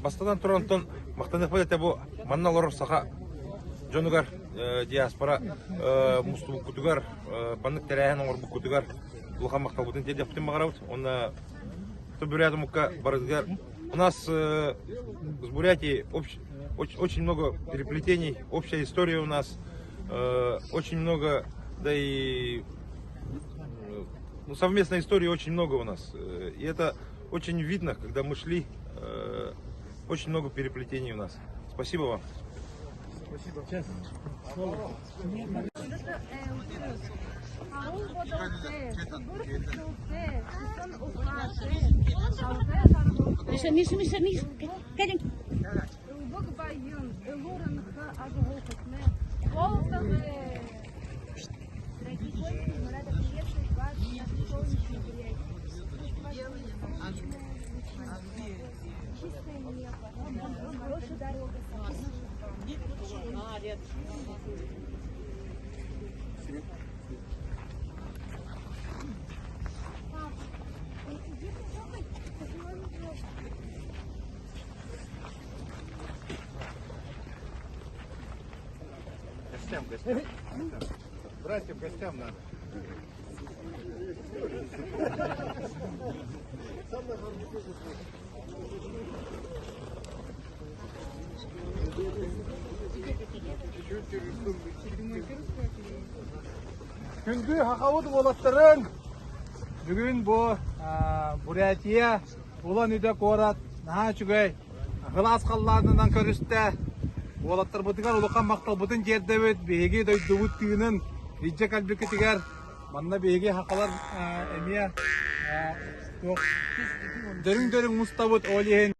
Бастатан туран онтон махтаныахпыт этэ бу манна олорор саха дьонугар диаспора мустубуккутугар маннык тэрээһин оҥорбуккутугар улахан махталбытын тиэрдиэхпитин баҕарабыт. Уонна Бурят омукка барытыгар у нас с Бурятией очень много переплетений, общая история у нас, очень много, да и ну, совместной истории очень много у нас. И это очень видно, когда мы шли, очень много переплетений у нас. Спасибо вам. Спасибо. Сейчас. Миша, Миша, Миша, Миша, кэлин. Дорогие гости, мы рады приветствовать вас в нашей солнечной Бурятии. Чистое небо, хорошая дорога. Гостям, гостям. Братьям, гостям надо. Күндү Хахабыт уолаттарын бүгүн бу Бурятия Улан-Үдэ куорат наһаа үчүгэй Кылаас халлаанынан көрүстэ. Уолаттарбытыгар улахан махталбытын тиэрдэбит. Биһиги дойдубут тыынын илдьэ кэлбиккитигэр манна биһиги хахалар эмиэ дөрүҥ-дөрүҥ мустабыт ол иһин.